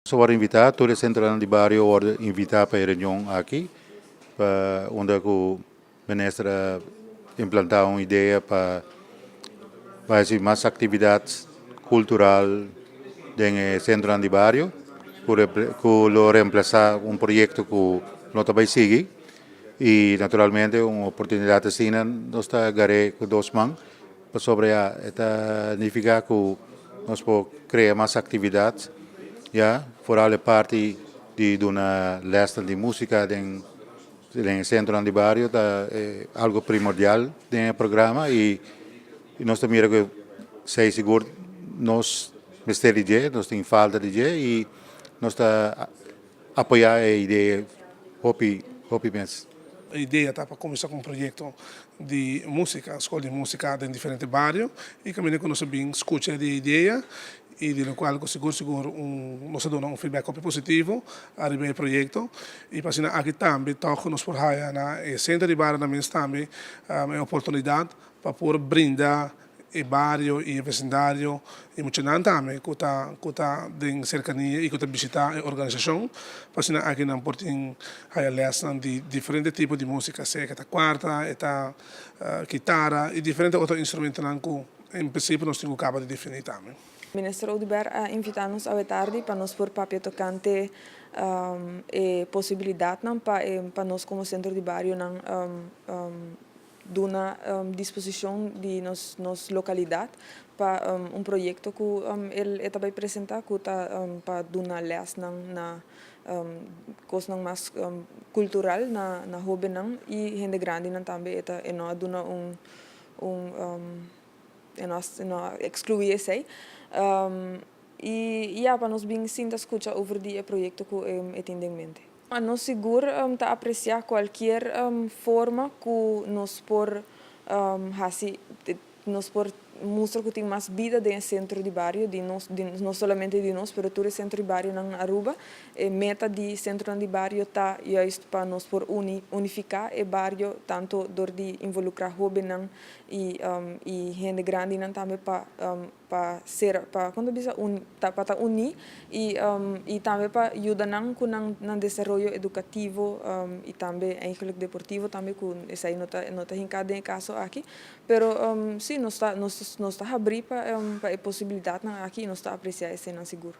Nos a wòrdu invitá, tur e sentronan di bario a wòrdu invitá pa e reunion aki, pa unda ku minister a implantá un idea pa hasi mas aktividat kultural den e sentronan di bario, ku lo remplasá un proyekto ku no ta bai sigui i naturalmente un oportunidat asina nos ta gar'é ku dos man pasobra ya e ta nifiká ku nos por krea mas aktividat ya, foral e parti di duna lèsnan di músika den e sentronan di bario ta algo primordial den e programa i nos ta mira ku esei sigur nos mester di dje, nos tin falta di dje i nos ta apoyá e idea hopi hopi mes. E idea ta pa kuminsá ku un proyekto di músika, skol di músika den diferente bario i kaminda ku nos a bin skucha di e idea i di lokual ku sigur sigur un nos a duna un feedback hopi positivo ariba e proyekto i pa asina aki tambe tòg nos por haya na e sentro di bario nan mes tambe e oportunidat pa por brinda e bario i e vesindario i muchanan tambe ku ta ku ta den serkania i ku ta bishitá e organisashon pa asina aki nan por tin haya lèsnan di diferente tipo di músika sea ke ta kuarta e ta kitara i diferente otro instrumentonan ku en prinsipio nos tin ku kaba di definí tambe. Minister Oduber a invitá nos awe tardi pa nos por papia tokante e posibilidatnan pa e pa nos komo sentro di barionan duna disposishon di nos nos lokalidat pa un proyekto ku el e ta bai presentá ku ta pa duna lèsnan na kosnan mas kultural na na hóbennan i hende grandinan tambe e ta e no a duna un un e no e no a ekskluí esei i ya pa nos bin sinta skucha over di e proyekto ku e tin den mente. Nos sigur ta apreciá cualkier forma cu nos por haci, nos por mustra cu tin mas bida den e centro di bario, di nos, no solamente di nos, pero tur e centro di barionan na Aruba. E meta di centronan di bario ta juist pa nos por uni, unifica e bario tanto dor di involucra hobennan y y hende grandinan tambe pa pa ser pa kon ta bisa un ta pa ta uní i i tambe pa yuda nan ku nan nan desaroyo edukativo i tambe eigenlijk deportivo tambe ku esei no ta no ta hinká den e kaso aki pero si nos ta nos nos ta habrí pa pa e posibilidatnan aki i nos ta apresiá eseinan sigur.